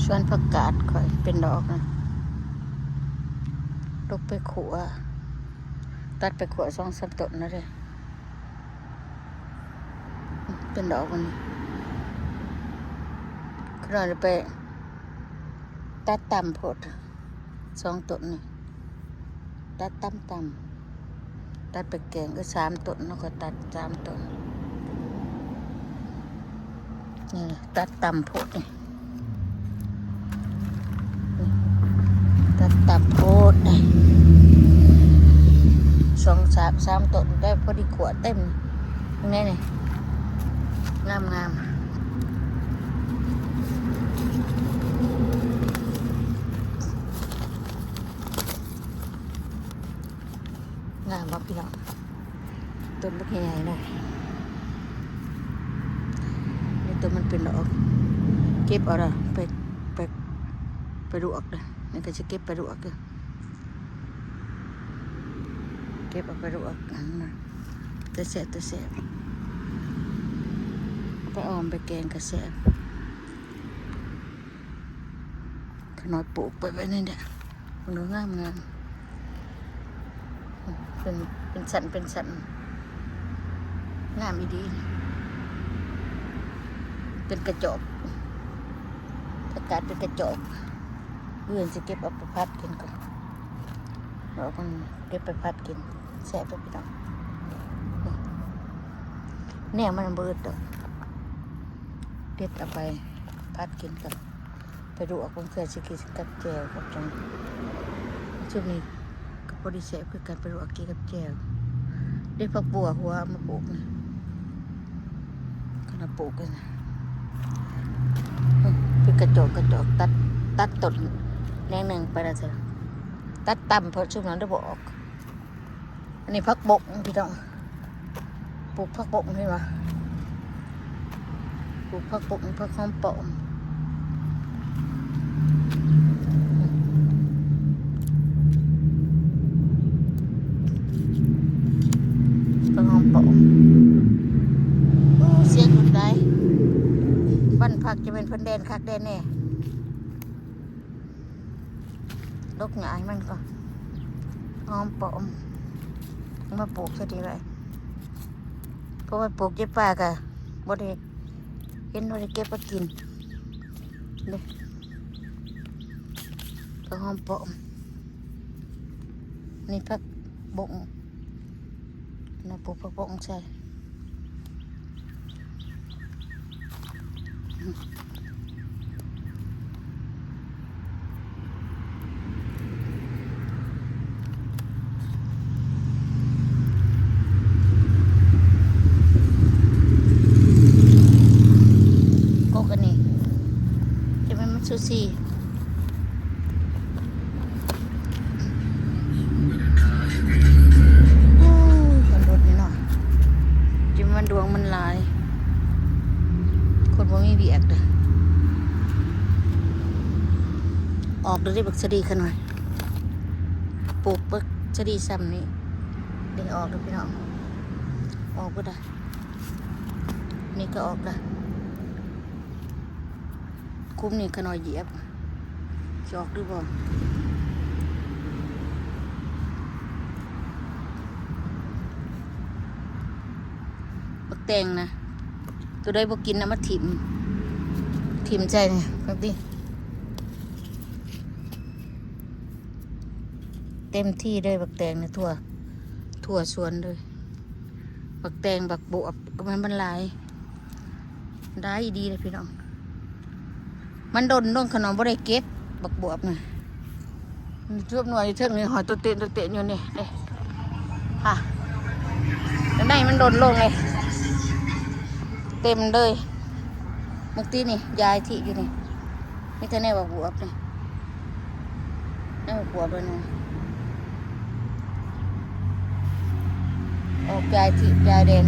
ສວນຜັກກາດຂ້ອຍເປັນດອກນະ ຕົກໄປຂົ້ວ ຕັດໄປຂົ້ວສອງສາມຕົ້ນແລ້ວເດ້ ເປັນດອກມັນ ຂະນ້ອຍໄປຕັດຕ່ຳໂພດ ສອງຕົ້ນນີ້ ຕັດຕ່ຳໆ ຕັດໄປແກງ ເອີ ສາມຕົ້ນເນາະ ຂ້ອຍຕັດສາມຕົ້ນ ນີ້ ຕັດຕ່ຳໂພດນີ້ ຕັດຕ່ຳໂພດນີ້ ສອງສາມ ສາມຕົ້ນໄດ້ ພໍດີຂົ້ວເຕັມ ເບິ່ງແດ່ນີ້ ງາມໆ. ງາມບໍ່ພີ່ນ້ອງ? ຕົ້ນບັກໃຫຍ່ໆເລີຍ ນີ້ຕົ້ນມັນເປັນດອກ ເກັບເອົາລະ ໄປ ໄປ ໄປລວກເດີ້ ນີ້ກໍຊິເກັບໄປລວກເດີ້ ເກັບເອົາໄປລວກ ອັນນັ້ນນະ ແຕ່ແຊບ ແຕ່ແຊບ ໄປອອມໄປແກງກໍແຊບ. ຂະນ້ອຍປູກໄປໄວ້ນີ້ແຫຼະ ເບິ່ງດູ ງາມໆ ເປັນ ເປັນຊັ້ນເປັນຊັ້ນ ງາມອີ່ຫຼີ ເປັນກະຈອກ ຜັກກາດເປັນກະຈອກ ເພື່ອຊິເກັບເອົາໄປຜັດກິນກ່ອນ ເອົາມັນເກັບໄປຜັດກິນ ແຊບເດີ້ພີ່ນ້ອງ ແນວມັນບໍ່ອຶດດອກ ເດັດເອົາໄປຜັດກິນກັບ ໄປລວກເບິ່ງ ເພື່ອຊິກິນກັບແຈ່ວກັບຫຍັງ ຊຸມນີ້ກໍພໍດີແຊບຄືກັນ ໄປລວກກິນກັບແຈ່ວ ເດ້ ຜັກບົວຫົວເອົາມາປູກນີ້ ຂະນ້ອຍປູກນີ້ນະ ເປັນກະຈອກ ກະຈອກ ຕັດ ຕັດຕົ້ນແນວໜຶ່ງໄປລະເທື່ອ ຕັດຕ່ຳ ເພາະຊຸມນັ້ນໄດ້ບໍ່ອອກ. ອັນນີ້ຜັກບົ້ງພີ່ນ້ອງ ປູກຜັກບົ້ງເຫັນບໍ່ ປູກຜັກບົ້ງ ຜັກຫອມປ້ອມ ຜັກຫອມປ້ອມ ໂອ້ ສຽງລົດໄດ໋ ບ້ານພັກຈະແມ່ນເພິ່ນແລ່ນຄັກແລ່ນແນ່. ດົກຫຍ້າໃຫ້ມັນກ່ອນ ຫອມປ້ອມ ເອົາມາປູກຊະດີໄວ້ ເພາະວ່າປູກຢູ່ປ່າກະບໍ່ໄດ້ເຫັນ ບໍ່ໄດ້ເກັບມາກິນເດ້ ຜັກຫອມປ້ອມ ນີ້ຜັກບົ້ງ ເນາະ ປູກຜັກບົ້ງໃສ່ ກົກອັນນີ້ ຈະແມ່ນມັນຊູຊີ. ໂອ້ຍ ມັນລົດນີ້ເນາະ ຈິມັນດວງມັນຫຼາຍ ຄົນບໍ່ມີວຽກເດີ້ ອອກເດີ້ ບັກສະດີຂະນ້ອຍ ປູກບັກສະດີຊ່ຳນີ້ ເດ້ ອອກເດີ້ພີ່ນ້ອງ ອອກເບິດລະ ນີ້ກໍອອກລະ. ຄຸ້ມນີ້ຂະນ້ອຍຢຽບ ຊິອອກຫຼືບໍ່? ບັກແຕງນະ ໂຕໃດບໍ່ກິນນະ ມາຖິ້ມ ຖິ້ມໃສ່ນີ້ເບິ່ງຕິ ເຕັມທີ່ເລີຍ ບັກແຕງນະ ທົ່ວ ທົ່ວສວນເລີຍ ບັກແຕງ ບັກບວບ ກໍມັນ ມັນຫຼາຍ ຫຼາຍອີ່ຫຼີເດ້ພີ່ນ້ອງ ມັນດົນລົງຂະນ້ອຍບໍ່ໄດ້ເກັບ ບັກບວບນະ ມັນຈວບໜ່ວຍຢູ່ເທິງນີ້ ຫອຍໂຕເຕະໂຕເຕະຢູ່ນີ້ເດ້ ຫາ ໃນມັນດົນລົງເລີຍ ເຕັມເລີຍ ເມື່ອກີ້ນີ້ ຢາຍທີ່ຢູ່ນີ້ ມີແຕ່ແນວບວບໆນີ້ ແນວບວບໆເລີຍນະ ອອກຢາຍທີ່ຢາຍແດງ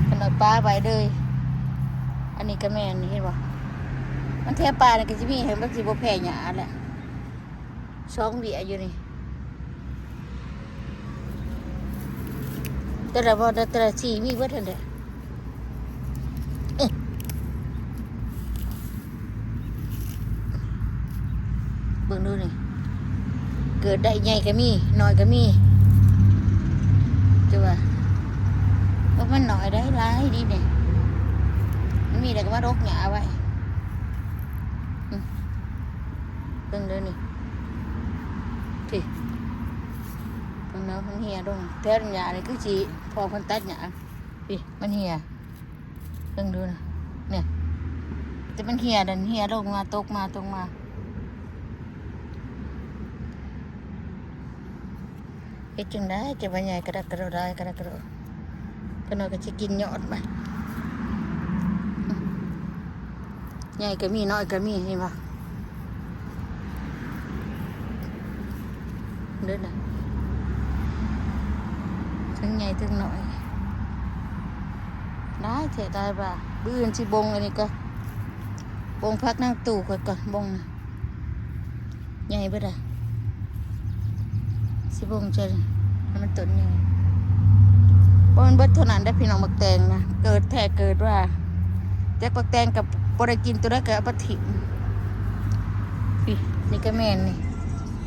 ຂະນ້ອຍປະໄວ້ເລີຍ ອັນນີ້ກໍແມ່ນ ນີ້ເຫັນບໍ່ ມັນແຖວປ່ານີ້ກໍຊິມີ ມັນຊິບໍ່ແຜ່ຫຍ້າແຫຼະ ສອງວຽກຢູ່ນີ້ ແຕ່ລະບ່ອນ ແຕ່ລະທີ່ມີເບິດຫັ້ນແຫຼະ ເອີ ເອີ ເອີ ເບິ່ງດູນີ້ ເກີດໄດ້ໃຫຍ່ກໍມີ ນ້ອຍກໍມີ ແຕ່ວ່າ ເອີ ມັນນ້ອຍໄດ໋ ຫຼາຍດີນີ້ ມັນມີແລ້ວກໍມາດົກຫຍ້າໄວ້ ອືມ ເບິ່ງເດີນີ້ ພີ້ ເບິ່ງເດີ ມັນເຫ່ຍລົງ ແຖວຫຍ້ານີ້ຄືຊິ ພໍເພິ່ນຕັດຫຍ້າ ພີ້ ມັນເຫ່ຍ ເບິ່ງດູນະ ນີ້ ແຕ່ມັນເຫ່ຍນັ້ນ ເຫ່ຍລົງມາ ຕົກມາ ຕົກມາ ເຮັດຈັ່ງໃດຈະວ່າໃຫຍ່ກະດະກະໂດດ ຫຼາຍກະດະກະໂດດ ຂະນ້ອຍກໍຊິກິນຍອດມັນ ໃຫຍ່ກໍມີ ນ້ອຍກໍມີ ເຫັນບໍ່? ເດີນະ ທັງໃຫຍ່ທັງນ້ອຍ ຫຼາຍແທ້ຫຼາຍວ່າ ມື້ອື່ນຊິບົ່ງອັນນີ້ກໍ ບົ່ງຜັກນາງຕູ້ຂ້ອຍກໍບົ່ງນະ ໃຫຍ່ເບິດລະ ຊິບົ່ງໃສ່ໃຫ້ມັນຕົ້ນໃຫຍ່ ບໍ່ແມ່ນເບິດເທົ່ານັ້ນເດ້ພີ່ນ້ອງ ໝາກແຕງນະ ເກີດແທ້ເກີດວ່າ ຈັກໝາກແຕງກໍບໍ່ໄດ້ກິນ ໂຕໃດກໍເອົາໄປຖິ້ມ ນີ້ ນີ້ກໍແມ່ນນີ້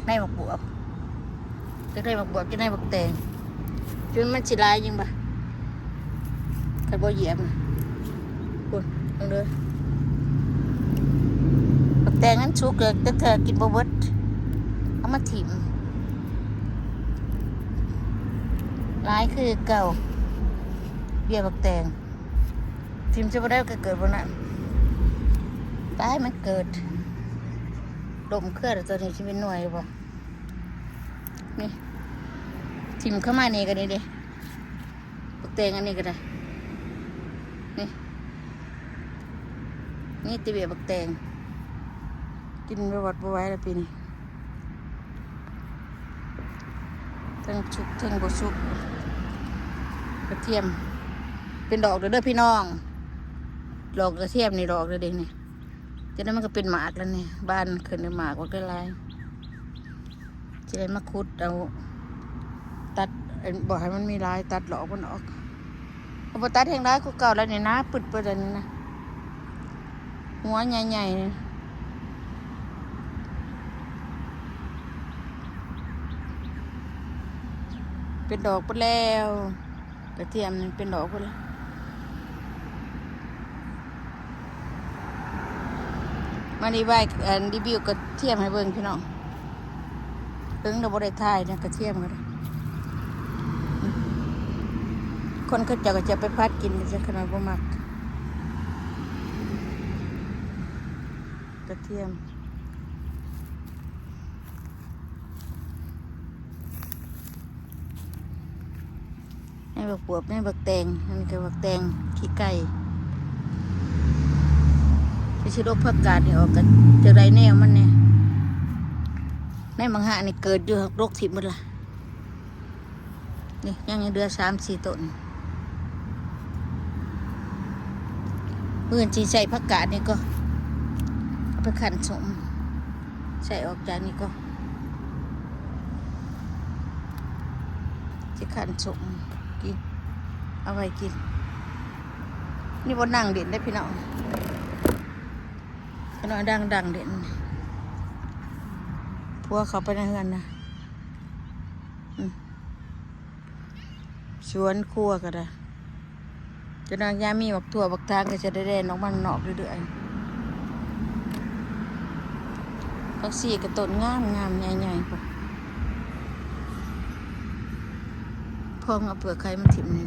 ໃນໝາກບວບ ຈັກໄດ້ໝາກບວບ ຈັກໄດ້ໝາກແຕງ ຈົນມັນຊິຫຼາຍຈັ່ງບາ ຄັນບໍ່ຢຽບນະ ພຸ້ນ ເບິ່ງເດີ ໝາກແຕງນັ້ນສຸກແລ້ວ ແຕ່ເທື່ອກິນບໍ່ເບິດ ເອົາມາຖິ້ມ ຫຼາຍຄືເກົ່າ ເບ້ຍໝາກແຕງ ຖິ້ມຊິບໍ່ໄດ້ກໍເກີດບໍ່ນັ້ນ ຕາຍ ມັນເກີດ ລົມເຄືອແລ້ວ ຕົວນີ້ຊິເປັນໜ່ວຍຢູ່ບໍ່? ນີ້ ຖິ້ມເຂົ້າມານີ້ກໍນີ້ເດ້ ບັກແຕງອັນນີ້ກໍໄດ້ ນີ້ ນີ້ແຕ່ເບ້ຍບັກແຕງ ກິນບໍ່ຫວັດບໍ່ໄຫວແລ້ວປີນີ້ ທັງສຸກທັງບໍ່ສຸກ ກະທຽມເປັນດອກແລ້ວເດີພີ່ນ້ອງ ດອກກະທຽມນີ້ ດອກແລ້ວເດ້ນີ້ ຈັ່ງໃດມັນກໍເປັນໝາກແລ້ວນີ້ ບານຂຶ້ນເປັນໝາກອອກໄດ້ຫຼາຍ ຊິໄດ້ມາຂຸດເອົາ ຕັດ ບໍ່ໃຫ້ມັນມີຫຼາຍ ຕັດຫຼອກມັນອອກ ເຮົາບໍ່ຕັດແຮງຫຼາຍກວ່າເກົ່າແລ້ວນີ້ ໜາປຶດເບິດແລ້ວນີ້ນະ ຫົວໃຫຍ່ໆ ນີ້ ເປັນດອກເບິດແລ້ວ ກະທຽມນີ້ເປັນດອກພຸ້ນລະ ມານີ້ໄວ້ ອັນ ຣີວິວກະທຽມໃຫ້ເບິ່ງພີ່ນ້ອງ ເຖິງລະບໍ່ໄດ້ຖ່າຍນະ ກະທຽມກໍໄດ້ ຄົນເຂົາເຈົ້າກໍຈະໄປຜັດກິນ ແຕ່ຂະນ້ອຍບໍ່ມັກ ກະທຽມ ໃນບັກບວບ ໃນບັກແຕງ ອັນນີ້ກໍບັກແຕງຂີ້ໄກ່ ຊິຊິລົກຜັກກາດນີ້ອອກ ກໍຈະໄດ້ແນວມັນແດ່ ໃນບັກຫານີ້ເກີດຢູ່ ລົກຖິ້ມໝົດລະ ນີ້ຍັງເຫຼືອສາມສີ່ຕົ້ນ ມື້ອື່ນຊິໃສ່ຜັກກາດນີ້ກໍ ເອົາໄປຄັ້ນສົ້ມ ໃສ່ອອກຈາກນີ້ກໍ ຊິຄັ້ນສົ້ມກິນ ເອົາໄວ້ກິນ ນີ້ບໍ່ນັ່ງຫຼິ້ນເດ້ພີ່ນ້ອງ ຂະນ້ອຍດັງໆ ຫຼິ້ນ ຜົວເຂົ້າໄປໃນເຮືອນນະ ອືມ ສວນຄົວກໍໄດ້ ຈະນາງຍາມີບັກຖົ່ວບັກຖາງກໍຈະໄດ້ແລ່ນອອກມານອກເລື້ອຍໆ ຜັກຊີກໍຕົ້ນງາມໆ ໃຫຍ່ໆ ພຸ້ນ ພໍງເອົາເປືອກໄຂ່ມາຖິ້ມນີ້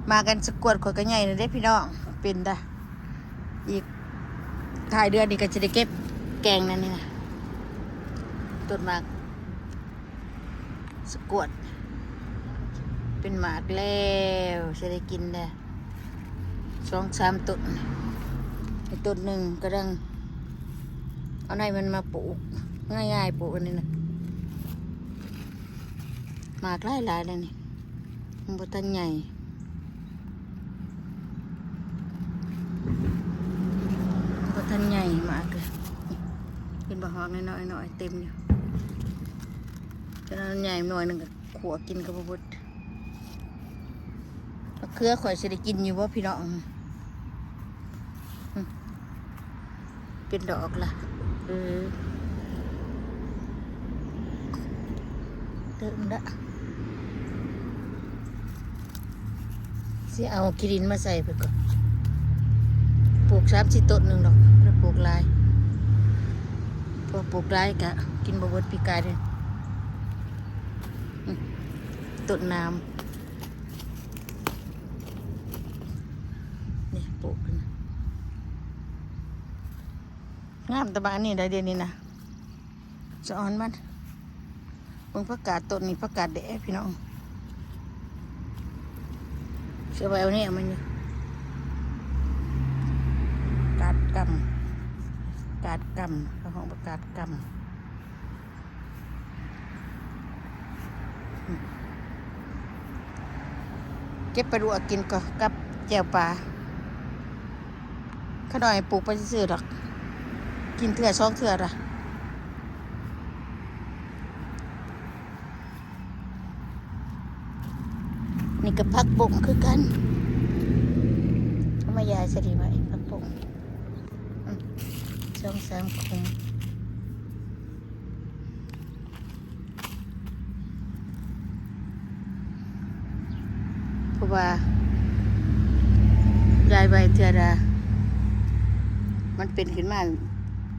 ໝາກອັນສະກວດຂ້ອຍກໍໃຫຍ່ແລ້ວເດ້ພີ່ນ້ອງ ເປັນດາ ອີກທ້າຍເດືອນນີ້ກໍຈະໄດ້ເກັບແກງນັ້ນນີ້ນະ ຕົ້ນໝາກສະກວດ ເປັນໝາກແລ້ວ ຊິໄດ້ກິນແລ້ວ ສອງສາມຕົ້ນ ໃນຕົ້ນໜຶ່ງກະດັງ ເອົາໃນມັນມາປູກ ງ່າຍໆ ປູກອັນນີ້ນະ ໝາກຫຼາຍໆ ແລ້ວນີ້ ມັນບໍ່ທັນໃຫຍ່ ບໍ່ທັນໃຫຍ່ໝາກເລີຍ ເຫັນບໍ່ ຮອກນ້ອຍໆ ເຕັມຢູ່ ຈະໜ່ວຍໃຫຍ່ໜ່ວຍໜຶ່ງກໍຂົ້ວກິນກໍບໍ່ເບິດ ມະເຂືອຂ້ອຍຊິໄດ້ກິນຢູ່ບໍ່ພີ່ນ້ອງ? ອືມ ໄປ ປັນດອກລະ ເອີ ເລີ່ມລະ ຊິເອົາຂີ້ດິນມາໃສ່ເພິ່ນກ່ອນ ປູກສາມສີ່ຕົ້ນໜຶ່ງດອກ ບໍ່ໄດ້ປູກຫຼາຍ ເພາະປູກຫຼາຍກະກິນບໍ່ເບິດ ປີກາຍນີ້ ອືມ ຕົ້ນນ້ຳ ນີ້ປູກ ງາມແຕ່ບາດນີ້ໄດ໋ ດຽວນີ້ນະ ສະອອນມັນ ເບິ່ງຜັກກາດຕົ້ນນີ້ ຜັກກາດແດ່ພີ່ນ້ອງ ເຊື່ອໄວ້ເອົາແນວມັນຢູ່ ກາດກຳ ກາດກຳ ເຂົາຮ້ອງວ່າກາດກຳ. ເກັບໄປລວກກິນກໍກັບແຈ່ວປາ ຂະນ້ອຍປູກໄປຊື່ໆດອກ ກິນເທື່ອສອງເທື່ອລະ ນີ້ກໍຜັກບົ້ງຄືກັນ ເອົາມາຢາຍໃສ່ດີໄວ້ ຜັກບົ້ງ ອືມ ສອງສາມຄຸມ ເພາະວ່າຢາຍໄວ້ເທື່ອລະ ມັນເປັນຂຶ້ນມາ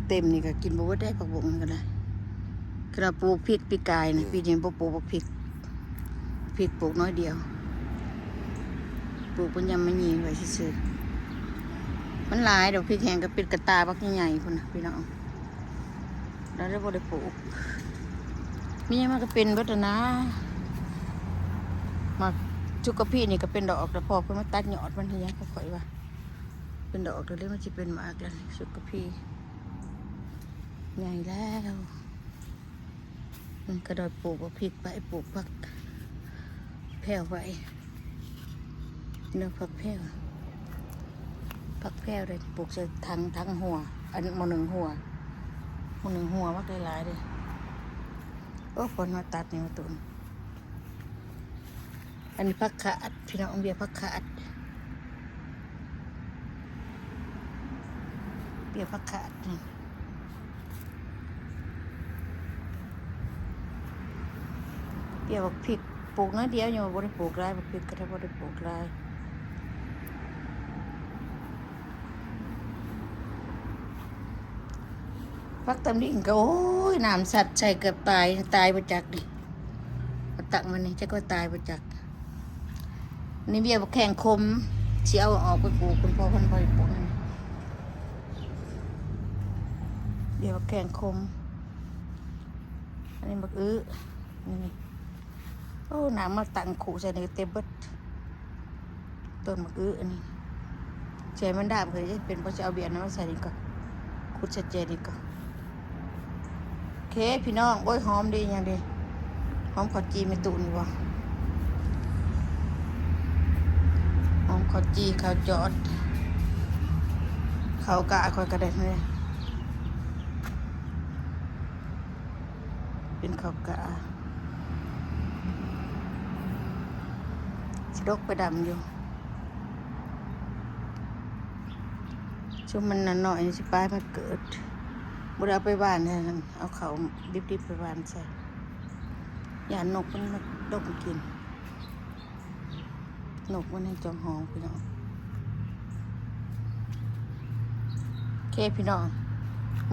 ເຕັມນີ້ກໍກິນບໍ່ເບິດໄດ໋ ຜັກບົ້ງນີ້ກໍໄດ້ ຂະໜາດປູກພິກປີກາຍນີ້ ປີນີ້ບໍ່ປູກບັກພິກ ພິກປູກໜ້ອຍດຽວ ປູກເປັນຍຳມະຫຍີ່ໄວ້ຊື່ໆ ມັນຫຼາຍດອກ ພິກແຫ້ງກໍເປັນກະຕ່າບັກໃຫຍ່ໆພຸ້ນນະ ພີ່ນ້ອງ ລະໄດ້ບໍ່ໄດ້ປູກ ມີຫຍັງມັນກໍເປັນເບິດຫັ້ນນາ ໝາກຊຸກກະພີນີ້ກໍເປັນດອກ ແຕ່ພໍ່ເພິ່ນມາຕັດຍອດມັນເຮັດຫຍັງ ຂ້ອຍວ່າ ເປັນດອກແລ້ວເດ້ ມັນຊິເປັນໝາກແລ້ວ ຊຸກກະພີໃຫຍ່ແລ້ວ. ມັນກະດອຍປູກບັກພິກໄວ້ ປູກຜັກແພວໄວ້ ເນາະ ຜັກແພວ ຜັກແພວໄດ້ປູກໃສ່ຖັງ ຖັງຫົວ ອັນໝໍ້ໜຶ້ງຫົວ ໝໍ້ໜຶ້ງຫົວໝາກຫຼາຍໆເດ້. ໂອ້ ຝົນມາຕັດນີ້ມາຕຸນ. ອັນນີ້ຜັກຂາດ ພີ່ນ້ອງ ເບ້ຍຜັກຂາດ ເບ້ຍຜັກຂາດນີ້ ເບ້ຍບັກພິກ ປູກໜ້ອຍດຽວ ຍັງບໍ່ໄດ້ປູກຫຼາຍ ບັກພິກກໍໄດ້ບໍ່ໄດ້ປູກຫຼາຍ. ຜັກຕຳລິງກໍ ໂອ້ຍ ນ້ຳຊັດໃສ່ເກືອບຕາຍ ຕາຍບໍ່ຈັກນີ້ ມາຕັກມານີ້ ຈັກວ່າຕາຍບໍ່ຈັກ. ນີ້ເບ້ຍບັກແຂ້ງຂົມ ຊິເອົາອອກໄປປູກ ຄຸນພໍ່ເພິ່ນບໍ່ໃຫ້ປູກນັ້ນ ເບ້ຍບັກແຂ້ງຂົມ. ອັນນີ້ບັກອຶ ນີ້ ໂອ້ ນ້ຳມາຕັ້ງຄຸໃສ່ນີ້ເຕັມເບິດ ຕົ້ນບັກອຶອັນນີ້. ໃສ່ມັນດາບເຄີຍເປັນ ພໍຊິເອົາເບ້ຍນັ້ນມາໃສ່ນີ້ກ່ອນ ຂຸດໃສ່ແຈນີ້ກ່ອນ. ໂອເຄພີ່ນ້ອງ ໂອ້ຍ ຫອມດີຫຍັງດີ ຫອມເຂົ້າຈີ່ແມ່ຕູ້ນີ້ບໍ່ ຫອມເຂົ້າຈີ່ ເຂົ້າຈອດ ເຂົ້າກະຂ້ອຍກະໄດ້ເລີຍ ເປັນເຂົ້າກະ ຊິດົກໄປດຳຢູ່. ຊຸມມັນນ້ອຍໆ ຊິປາຍມັນເກີດ ບໍ່ໄດ້ເອົາໄປຫວ່ານໃຫ້ ເອົາເຂົ້າດິບໆໄປຫວ່ານໃສ່ ຢ້ານນົກມັນມາດົກກິນ ນົກມັນແຮ່ງຈອງຮ້ອງພີ່ນ້ອງ. ໂອເຄພີ່ນ້ອງ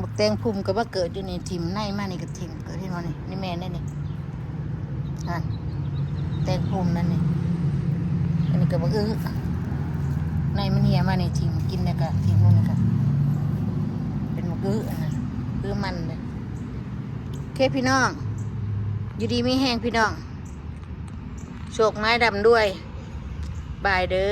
ບັກແຕງພຸ່ມກໍມາເກີດຢູ່ນີ້ ຖິ້ມໃນມານີ້ກໍຖິ້ມເກີດ ເຫັນບໍ່ນີ້ ນີ້ແມ່ນເດ້ນີ້ ຫັ້ນ ແຕງພຸ່ມນັ້ນນີ້ ອັນນີ້ກໍບັກອຶ ໃນມັນເຫ່ຍມານີ້ ຖິ້ມກິນແລ້ວກໍຖິ້ມລົງນີ້ກໍເປັນບັກອຶ ອັນນັ້ນອຶມັນເດ້. ໂອເຄພີ່ນ້ອງ ຢູ່ດີມີແຮງພີ່ນ້ອງ ໂຊກໝາຍລ່ຳລວຍ ບາຍເດີ.